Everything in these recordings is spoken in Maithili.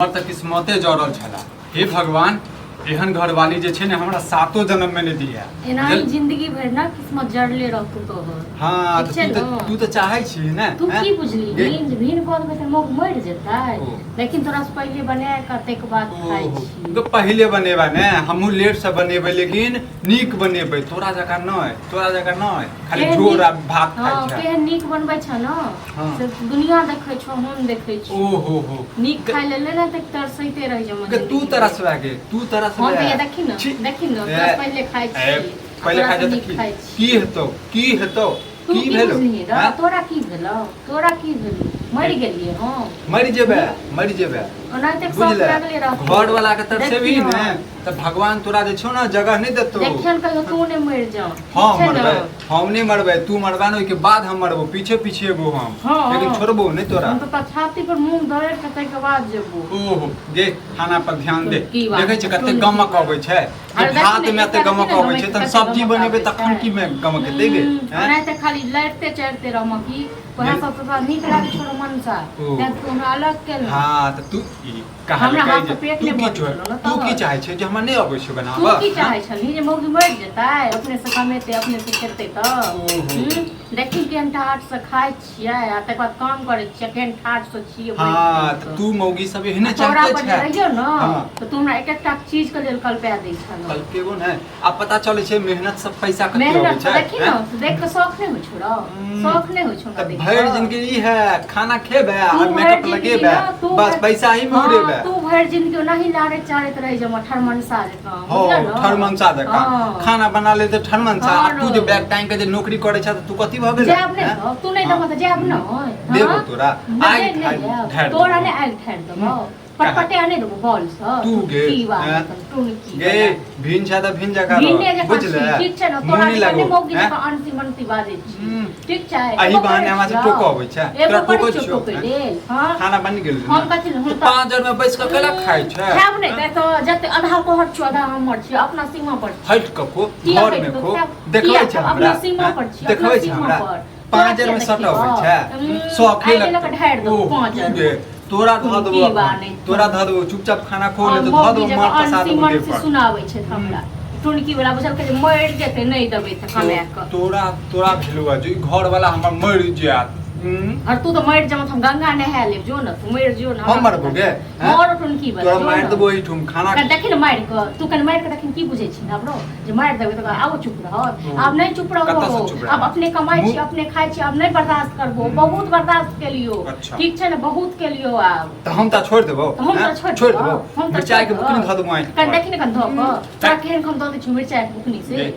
हमर तऽ किस्मते जड़ल छला। हे भगवान, एहन घरवाली जे छै ने हमरा सातो जन्म में नहि दिया। एना ही जिंदगी भरि ना किस्मत जड़ले रहतौ तोहर। हाँ, ठीक छै तऽ ने? तू तऽ चाहै छी ने? तू हैं? की बुझली? गे- नींद भीन कऽ देबै तऽ मौग मरि जेतै। ओ। लेकिन तोरा से पहिले बना कऽ ताहिके बाद खाइ ओहो, छी। तो पहिले बनेबा ने, हमहूँ लेट से बनेबै लेकिन नीक बनेबै, तोरा जकाँ नहि, तोरा जकाँ नहि खाली केहन झोर आ नीक- भात खाइ हँ, छै। केहन नीक बनबै छ ने हाँ। से दुनिया देखै छौ, हम देखै छी। ओहो हो। नीक खाइ लेल ने तऽ तरसैते रहि जाउ। गे तू तरसबा गे, तू तरसबा। हम तऽ ये देखी ने, छी। देखी ने, ए, तोरा पहिले खाइ छी। ए, पहिले तोरा खाइ से छै तऽ नीक की खाइ छी। की हेतौ, की हेतौ? तू की की भेलौ? बुझलिही रे? हैं? तोरा की भेलौ? तोरा की भेलौ? मरि गेलियै हम? मरि जेबे, मरि जेबे। ओनाहिते शौक बुझले लागले रहतौ। घर वाला के तरसेबही देखियौ। ने तऽ भगवान तोरा जे छौ ने जगह नहि देतौ। देखियन कहियो तू नहि मरि जाओ। हाँ मरबै, हम नहि मरबै, तू मरबा ने ओहिके बाद हम मरबो, पीछे पीछे एबो हम। हाँ, लेकिन हाँ। छोड़बो नहि तोरा। हम तऽ छाती पर मुंह धरि के ताहिके बाद जेबो। ओहो गे, खाना पर ध्यान दे। की बात? देखै छै कते की गमक बात? अबै छै। अरे देखी भात ने, में एते एकटा गमक देखी ने, अबै छै गमक तहन कते सब्जी गमक बनेबै आबै तखन छै। की में गमक हेतै गे? हैं? ओनाहिते खाली लड़िते चढ़िते रहमे की वएह नहीं। सब तोरा नीक लागै छौ मनसा। ओ। तें तू हमरा अलग केलहुँ। हाँ तऽ तू ई हमरा कहलकै हाथ जे से पेट तू नहि की भरल चोर छलौ ने तू की तोहर। चाहै छै जे हमरा नहि अबै छै तू बनाबऽ? की चाहै छलही जे मौगी मरि जेतै, अपने से कमेतै अपने से खेतै तऽ? ओहो। देखी केहन ठाठ से खाइ छियै आ तकर बाद काम करै छियै, केहन ठाठ से छियै। हाँ तऽ तू मौगी सब एहने तोरा चाहते पर जे छै। रहियौ ने हाँ। तऽ तू हमरा एक एकटा चीज के लेल कलपा दै छलौ। कलपेबो ने, आ पता चलै छै मेहनत सब पैसा कते अबै मेहनत छै। देखी ने, हैं? देख कऽ शौख नहि होइ छौ रौ? शौख नहि होइ छौ हमरा तऽ देख भरि कऽ? जिंदगी ई है खाना खेबै आ तू भरि मेकअप जिंदगी लगेबै, ना, तू बस पैसा ही में हाँ, उड़ेबै। तू भरि जिंदगी ओनाही लारैत चारैत रहि जेबऽ ठरमनसा जकाँ। हो। बुझल ने? ठरमनसा जकाँ। हाँ। खाना बना ले तऽ ठरमनसा, आ हाँ तू जे रौ। बैग टांगि के जे नौकरी करै छ तऽ तू कथी भऽ गेलै? जायब नहि हैं? तऽ तू नहि हाँ। देबऽ तऽ जायब नहि। देबो हाँ? तोरा नहि, आगि नहि ठारि जायब। ढारि तोरा देबो। नहि आगि ठारि देबौ, पटपटे नहि देबो बॉल सँ। तू गे, की बात हैं? तू की गे बला? भिन छ तऽ भिन जकाँ भिन्ने रह, जकाँ बुझले? छी, ठीक छै ने? मुँह तोरा नहि जकाँ नहि लागो, मौगी हैं? जकाँ अनसी मनसी बाजै छी। ठीक छै? एहि एगो बहाने करै हमरा से छियौ। टोकऽ अबै छै। एगो तोरा करै टोकै छियौ छियौ, टोकै हैं? लेल, हाँ? खाना बनि गेल? हम कथी हम तऽ तऽ पाँच में बैस कऽ केला खाइ छै? खायब नहि तऽ जते आधा तोहर छियौ आधा हमर छियौ, अपना सीमा पर छी। हटि कऽ खो, किया घर हटि में कऽ खो। खायब? देखबै किया छै खायब? हमरा? अपना सीमा हैं? पर छी, अपना देखबै छै सीमा हमरा? पर। पाँच तोरा में किया सट अबै देखियौ? छै, शौखे आइ गेलक लगतौ। ढारि देबौ ओह, पाँच तू गे, तोरा धऽ देबो की अखन, बा नहि। तोरा धऽ देबो, चुपचाप खाना खो, नहि तऽ धऽ मौगी देबो जकाँ मार पसा अनसी देबो देह मनसी पर। सुनाबै छै हमरा टुनकी वाला, बुझलकै जे मरि जेतै नहि देबै तऽ कमा कऽ। तोरा तोरा भेलौ जे ई घर वाला हमर मरि जायत। और तू तऽ मरि जमा तऽ हम गंगा नहा लेब। जो ने तू मरि जो ने। हम मरबो गे? हैं? मर टुनकी वाला। तोरा जो मारि ने। देबो एहिठुम खाना। कनि देखी ने मारि कऽ, तू कनि मारि कऽ देखी, की बुझै छी हमरो जे मारि देबै तऽ आबो चुप रहत? ओ। आब नहि चुप कतऽसँ रहबो। चुप आब रहत? अपने कमाइ छी, अपने खाइ छी, आब नहि बर्दाश्त करबो। बहुत बर्दाश्त केलियो। अच्छा। ठीक छै ने? बहुत केलियो आब। तऽ हम तऽ छोड़ि देबो। हम हैं? तऽ छोड़ि छोड़ि देबो। देबो। हम तऽ मिरचाई के छोड़ि बुकनी देबो। धऽ देबो आँखि कनि पर। देखी ने कनि धऽ कऽ तोरा केहन हम दऽ दै छी मिरचाई के बुकनी से। गे,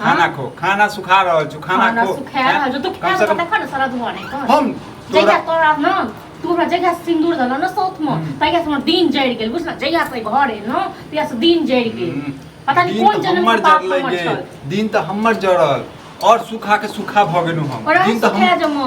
खाना खो, खाना सुखा रहल छौ, खाना खाना खो। सुखा हैं? रहल छौ, तू कम खा से कऽ कम देखऽ ने सारा धुआं नहि कर। हम जहिया तोरा तोरा न तू हमरा जहिया सिन्दूर देलह ने साउथ मे, तहिया से हमर दिन जरि गेल, बुझल? जहिया से घर एलहुँ तहिया से दिन जरि गेल। पता नहि दिन कोन तऽ जन्म हमर के पाप जरलै हमर गे, छल। दिन तऽ हमर जरल और सूखा के सूखा भऽ गेलहुँ हम। और दिन तऽ सुखा हम जमो।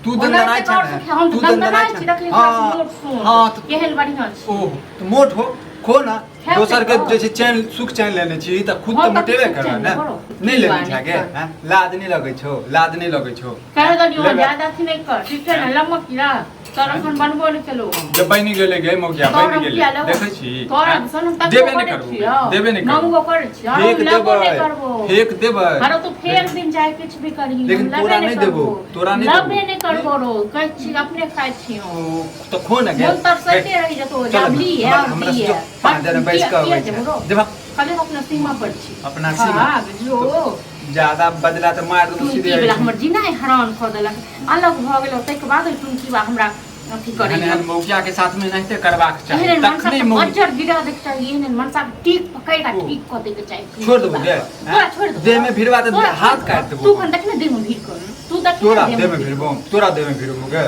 तू दनदनाइ छै ने, हम तू तऽ दनदनाइ दनदनाइ छै। छी, देखली हाँ, मोट सोट हाँ, तऽ केहन बढ़िआँ छी। ओ तऽ मोट हो, खो ना। खायब दोसर के तऽ जे छै चैन सुख चैन लेने छी तऽ खुद हम तऽ कथी मोटेबे सुख करबे चैन ने। लेबो? नहि की लेने बात छै गे? कर। हैं? लाज नहि लगै छौ, लाज नहि लगै छौ? कह देलियौ लेबै। ज्यादा अथी नहि कर, ठीक छै ने? लम्बा कीड़ा तोर एखन बनबो नहि केलहुँ हम। जे बनि गेलै गे मौगिया, तोर बनि हम गेलै। किया लेबो? देखै छी? तोरा हैं? सन हम तकबो देबे नहि करै करबो, छियौ। देबे नहि करबो। मंगबो करै छियौ, हम फेक लेबो नहि देबै, करबो। फेक देबै। अरे तू फेर दिन चाहे किछु भी करही, हम लेकिन लेबे तोरा नहि नहि देबो, करबो। तोरा नहि लेबे देबो। नहि करबो रो, कहै छी अपने खाइ छियौ। ओ, तऽ खो ने गे। मोन तरसैते रहि जेतौ। चल, जाबली है हमरा और हमरा दिए। जो पाँच जने बैस कऽ अबै छै। देबा। खाली हम अपना सीमा पर छी। अपना सीमा। भाग जो। ज्यादा बजला तऽ मारि देबो टुनकी सीधे। वला हमर जीनाइ हरान कऽ देलक। अलग भऽ गेल ताहिके बाद ओहि टुनकी बा हमरा अथी एहन करैया। एहन मौगिया के साथ में एनाहिते करबाक चाही। एहन मनसा तखने के मौगी बज्जर गिरा दैके चाही, एहन एहन मनसा के टीक पकड़ि कऽ ओ। ठीक कऽ दैके चाही। छोड़ देबो गे? तोरा छोड़ि देबो। देह में भिड़वा तऽ तोरा हाथ छोड़ि काटि देबो। देबो। तू कन देख ने देह में भीड़ कर, तू देख ने तोरा देह देह में में भीड़। भिड़बो, तोरा देह में भिड़बो गे।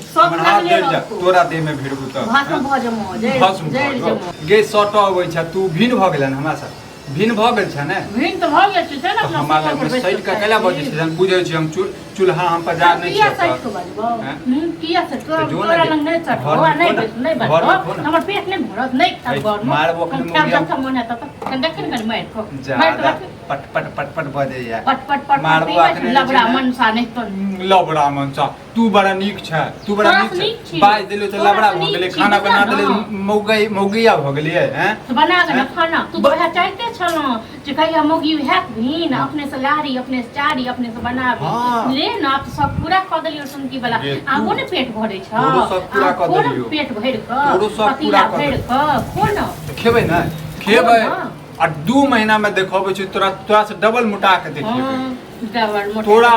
सब हमर हाथ लगले जरि जा। रहतौ। तोरा देह में भिड़बो तऽ भस्म भऽ जमो, जरि भस्म भऽ जरि जेबो। जमो। गे सटऽ अबै छै, तू भिन्न भऽ गेलन हमरा से, भिन्न भऽ गेल छै ने? भिन्न तऽ भऽ गेल छै ने तऽ अपना हमरा सीमा लग पर मे बैस सटि कऽ कऽ कैला खाइ बजै छी। छै? हम बुझै छी, हम चूल्हा हम पजार नहि किया छियै सटि ओतऽ। कऽ बजबौ? हैं? किया सटि तोरा तऽ जो ने तोरा गे, लग नहि सटबौ घरमे आ नहि खो ने, नहि घरमे बजबौ। खो ने। हमर पेट नहि भरत, नहि खायब ऐ, घरमे। मारबो हम अखन खायब मौगिया। जखन मोन हेतै तखन। देखी ने कनि मारि कऽ, मारि कऽ ज्यादा रख। पट पट पट पट बजैया। पट पट पट पट मारबो नहि अखने जे लबड़ा छै ने। मनसा नहि तो लबड़ा मनसा, तू बड़ा नीक छै, तू बड़ा तोरा नीक से नीक छै। छी। बाज देलियो तऽ तोरा लबड़ा से भऽ नीक गेलै, छी, खाना बना बुझल देलै, ने? मौगै मौगैया भऽ गेलियै हैं। तऽ बना के ने हैं? खाना तू तऽ वएह चाहते छलहुँ जे कहिया मौगी हैत भीन अपने से लारी, अपने से चारी, अपने से बनाबी। हाँ। ले ना, आब तऽ सब पूरा कऽ देलियौ सुनकी वाला। गे, तू- आबो ने पेट भरै छौ। तोरो सब पूरा आब कऽ खो ने देलियौ। पेट भरि कऽ, तोरो सब पूरा पतीला कऽ भरि देलियौ। कऽ खो ने। तऽ खेबै ने, खेबै। ना। आ 2 महीना में देखबै छी तोरा, तोरा से डबल मोटा के देखेबै। हाँ, डबल मोटा। तोरा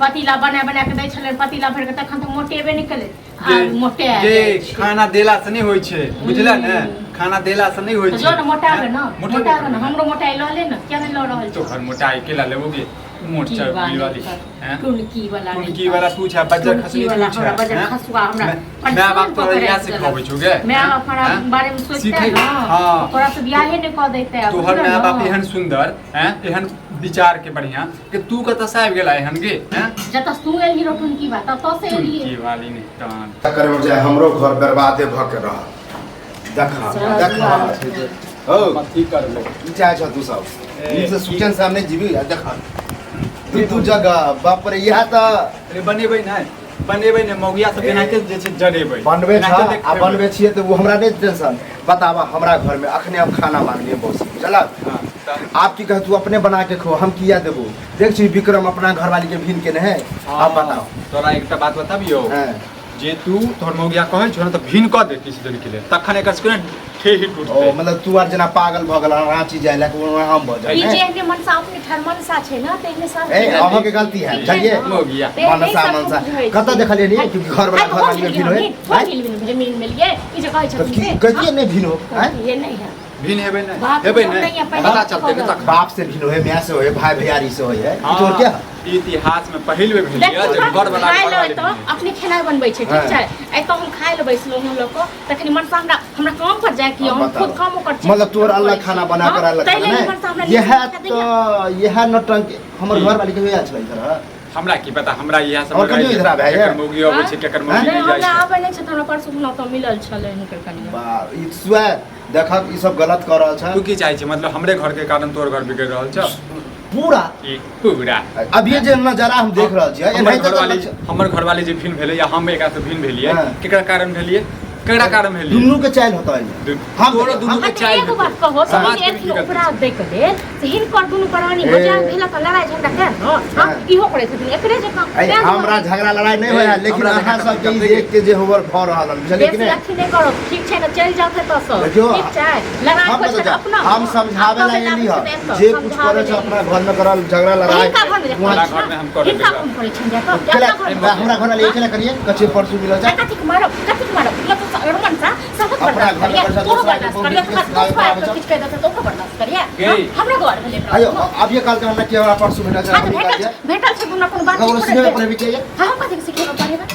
पतीला बना बना के दै छलै, पतीला भरि के, तखन तऽ मोटेबे नहि केलै। जे आब मोटे जे खाना देला से नहि होइ छै, बुझला ने? हम्म। खाना देला से नहि होइ तऽ छै। जो ने मोटाबे ने, मोटेबे मोटाबे ने। करबै। हमरो मोटाइ लऽ ले ने, किया नहि लऽ रहल छौ? तोहर मोटाइ केला लेबोगे? मोट की छै वाली वाली कर, हैं? टुनकी वाला नहि टुनकी वाला तू छै, बज्जर टुनकी खसनी वाला तू छै। हमरा बज्जर हैं? खसुआ हमरा माय बाप परेशान तोरा कऽ के इएह राखि सिखबै देलक। छौ गे? माय बाप हमरा हैं? बारे में सोचते सीखै ना, हाँ। तोरा से बियाहे नहि कऽ दैते आब, तोहर बुझल माय बाप न? एहन सुंदर हैं, एहन विचार के बढ़िया कि तू कतऽ से आबि गेला एहन गे हैं? जतऽ तू एलही रह टुनकी बा, ततऽ से एलियै। टुनकी वाली नहीं तहन करे में जाए हमरो घर बर्बादे भ के रह। देखा देखा हो। कथी करबै? की चाहे छ तू सब? ए, नीक से सुचन सामने जीबी आ देखा दू दू जगह, बाप रे, इएह तऽ अरे बनेबै नहि, बनेबै नहि, मौगिया सब एनाहिते जे छै जरेबै। बनबै छ एनाहिते आ देखेबै। बनबै छियै तऽ ओ हमरा नहि टेंशन। बताबा, हमरा घर में अखने हम खाना मांगलियै बॉस, बुझलक? हाँ, तऽ आप की कह, तू अपने बना के खो, हम किया देबो? देख छी विक्रम अपना घरवाली के भीन केने है। आप बताओ। तोरा एकटा बात बताबियौ? हाँ। जे तू तोहर मौगिया कहै छौ ने तऽ भीन कऽ दे किछु दिन के लेल, तखन एकर सबके ने ठेही ओ टूटतै। मतलब तू आर जेना पागल भऽ गेल रांची जाय लए, ओ हम भऽ ई जाय जे ने? एहने मनसा अपने ठार मनसा छै ने, तेहने सब ए अहाँ के गलती है, बुझलियै? मौगिया। मनसा मनसा कतऽ देखलियै नी कि घर वाला घर वाली में भीन होय? आँय? मिलियै ई जे कहै तऽ छथिन की से, कहियै नहि भीन हो? आँय? ये नहीं है। भीन हेबै नहि, बाप हेबै रे, नहि, नहीं है, पहिले पता चलतै ने तखन। बाप से भिन्न होय, माय से होय, भाई भैयारी से होय है, ई तोर क्या? हाँ, इतिहास में पहिल बेर भेल देखू, जे घर वाला खाय घर लए वाली तऽ अपने खेनाइ बनबै छै, ठीक हाँ। छै? एतऽ हम खाय लए बैसलहुँ हम लऽ कऽ, तखनी मनसा हमरा हमरा काम पर जाय के अब हम खुद बताओ। कामो कर छी। मतलब तोर अलग खाना बना कर अलग ताहि खाना लेल मनसा हमरा नहीं नीक यह नीक दैया। तो यह नौटंकी हमर घर वाली के होया छलै इधर। हमरा की पता, हमरा इएह सब और कहियो इधर आबै है? केकर मौगी अबै छै, केकर मौगी नहि नहि जाइ हमरा छै। आबै नहि छै तऽ हमरा परसू खुना तऽ मिलल छलै हिनकर कनिया। बा ई स्वयं देखक ई सब गलत कर रहल छै। तू की चाहै छी? मतलब हमरे घर के कारण तोर घर बिगड़ रहल छ? पूरा ई पूरा अभी जे नजारा हम देख रहल छियै हमर एनाहिते तऽ घरवाली, हमर घरवाली जे भिन्न भेलै या हम एकरा से भिन्न भेलियै, हाँ। केकरा कारण भेलियै? केकरा कारण भेलियै? दुनू के चाइल होता है। हम तोरो दुनू आ के तऽ चाइल एगो बात कहो, समाज समाज के एथिन की गलती उपराग दै के लेल से हिनकर दुनू प्राणी ए। बजार भेला तऽ लड़ाई झगड़ा के न, हाँ, हाँ। इहो करै छथिन एकरे जकाँ। ऐ, तें हमरा दुआरे झगड़ा लड़ाई नहीं होया, ए, लेकिन हमरा अहाँ झगड़ा सब के ई कते देख के जे होवर भऽ रहल हन, बुझलियै कि बेसी नहि? अथी नहि करब, ठीक छै ने? चलि जाउ एतऽ सँ। देखियौ, ठीक छै, लड़ाई हम होइ छै बता- अपना हम समझावे ला एली हँ, जे कुछ करे छै अपना घर में करल झगड़ा लड़ाई हिनका घर में वहाँ हमरा घर में हम करब। हिनका कोन करै छनि जाकऽ? केला अपना घर में। हमरा घर वाले केला करिए कछे परसू मिलल आ छै। कथीक मारब, कथीक मारब? मतलब रमन सा सबक अपना बर्दाश्त घर में करिए, पैसा तोरो दोसरा के बर्दाश्त करिए, बहु तोरा के दोसरा आबै के छौ। किछु कहि देतै तऽ ओकरो बर्दाश्त करिए। गई। हमरा घर भेलै आयो अब ये काल के हमरा के हमरा परसू भेटल छै, हाँ तऽ हम भेटल निकाल छै, भेटल छै कोनो कोनो बात ककरो थोड़े सिखेबै भेल। पढ़ेबै के ये? हाँ, हम कथी सिखेबै पढ़ेबै?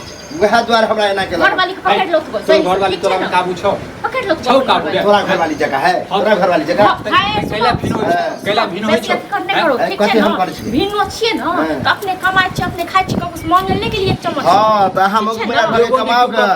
वएह दुआरे हमरा एना केलक। घरवाली के पकड़ि लौत गो, तोर सही घरवाली ठीक छै तोरा ने? में काबू छौ? पकड़ि लौत छौ काबू रे। तोरा घरवाली जगह है, हाँ। तोरा घरवाली जगह। हाँ, खाए, कैला भिन्न होइ हाँ। छौ? कैला भिन्न होइ बेसी छौ? अथी कर नहि करो, हैं? ठीक छै कथी हम ने? करै छियै? भिन्नो छियै ने, हाँ। तऽ अपने कमाइ छियै, अपने खाइ छियै, ककरो से मांगै लए नहि गेलियै एक चम्मच। हाँ तऽ अहाँ ठीक छै मेरा ने? घर कमाओ के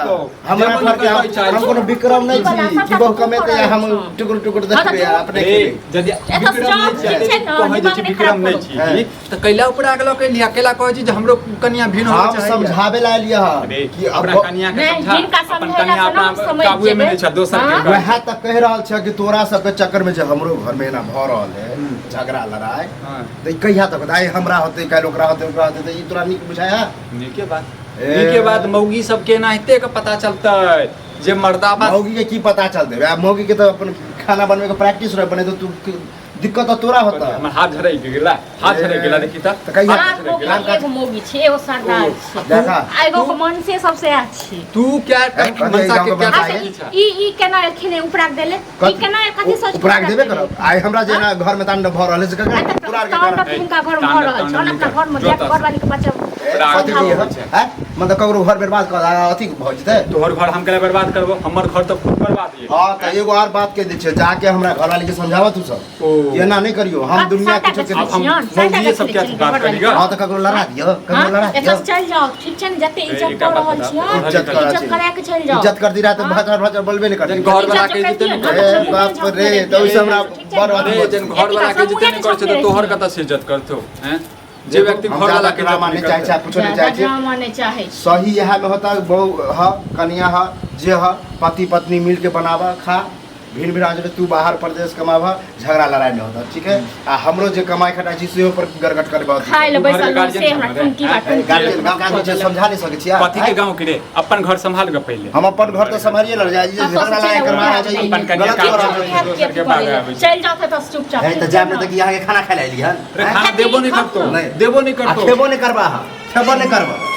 हमरा जेबो घर के निकल जाइ हम छै। कोनो विक्रम नहि छी कि बहु कमेतै आ हम टुकुर टुकुर हाँ, तऽ देखबै आ अपने ए, खेबै। यदि एतऽ विक्रम जाउ, नहि ठीक छी, छै ने? कहै जे दिमाग छी नहि विक्रम खराब नहि करू। छी तऽ कैला ऊपर आग लऽ के लिया, कैला कहै छी जे हमरो कनिया भिन्न होबऽ हम चाहैया। समझावे ला एलियै हँ अरे, कि अब अपना कनिया के नहि, समझा, हिनका अपन समझेला कनिया से ना अपना हम समझि काबूए में जेबै। नहि छै, दोसर के हाँ? कर। वएह तऽ कहि रहल छै कि तोरा सबके चक्कर में जे हमरो घर में एना भऽ रहल है झगड़ा लड़ाई, हाँ, तऽ ई कहिया तक होतै? आइ हमरा होतै, काल्हि ओकरा होतै, ओकरा होतै, तऽ ई तोरा नीक बुझाय है? नीके बात। ए। नीके बात, मौगी सबके एनाहिते के पता चलतै जे मर्दाबा मौगी के की पता चलतै? वएह मौगी के तऽ अपन खाना बनबै के प्रैक्टिस रहे बने, तऽ तू दिक्कत तऽ तोरा होता। हमर हाथ झरक गेला, हाथ झरक गेला, देखी तऽ। तऽ कहिया चार मोगी, एगो मोगी छै, एगो सरदार छै। देखा। आ एगो के मनसे सबसे अछि। तू क्या ए, कथी मनसा के गाँव के क्या मनसा अच्छा, सही छै? ई ई केना एखने उपराग देले? ई केना कथी सोच उपराग देबे करब। आइ हमरा जेना घर में तांडव भऽ रहल है से ककरा आ तऽ तोरा आरके तांडव कारण। हिनका घर में भऽ रहल छै, अपना घर में जाके घरवाली के बच्चा कथी होइ छै। हैं मतलब ककरो घर बर्बाद कर अथी भऽ जेतै। तोहर घर हम केला बर्बाद करबो, हमर घर तऽ खुद बर्बाद ये। हाँ तऽ एगो आर बात कहि दै छियै, जाके हमरा घरवाली के समझाबऽ तू सब, ओ। एना नहि करियो, हम दुनिया के छोड़ के अब हम मौगिए सब के बात करी ग। हाँ तऽ ककरो लड़ा दियो, ककरो लड़ा दियो। एतऽ चलि जाओ, ठीक छै ने? जते इज्जत एकटा कऽ बात रहल बता। छियै, इज्जत करा इज्जत छै। करा के चलि जाओ। इज्जत कर दी रहा तऽ भाषण भाषण बोलबे नहि करती। जन घर वाला के इज्जत नहि ए करै छै। बाप रे, तऽ ओहिसँ हमरा बड़ अथी अरे जन घर वाला के इज्जत नहि करै छै तऽ तोहर कतऽ से इज्जत करतौ? हैं, जे व्यक्ति हम घर वाला ज्यादा के ड्रामा इज्जत नहि नहि चाहै छै, करतै। कुछो नहि ज्यादा चाहै छै। ड्रामा नहि चाहै छी। सही इएह मे होता, बहु ह कनिया ह जे ह पति पत्नी मिल के बनाबऽ खा, भिन भिन आ तू बाहर परदेश कमाबह, झगड़ा लड़ाई नहीं होता, ठीक है? आ हमरो जे कमाई खटाई छी सेहो पर गड़गड़ करबह। खाय लए तू घरके बैसल रहू, गार्जियन से हमरा छह ने रे? टुनकी बा हैं? टुनकी। गार्जियन गाँव के आदमी छै, समझा नहीं सकै छियै। कथी के गाँव के रे? अपन घर संभाल के पहिले। हम अपन घर तऽ सम्हारिए लग जाइ, कतऽ से झगड़ा लड़ाई चलि करवा आबै जाइ, छै? अपन कनिया गलत काम कर रहल छै। छै। दोसर के बाग आबै छै। चलि जाओ तऽ चुपचाप। है तऽ जायब नहि तऽ की अहाँके खाना खाय लए एलियै हन? अरे खाना देबो नहीं करतो, नहीं। देबो नहीं आ करतो। खेबो नहीं करबा अहाँ, खेबो नहीं करबा।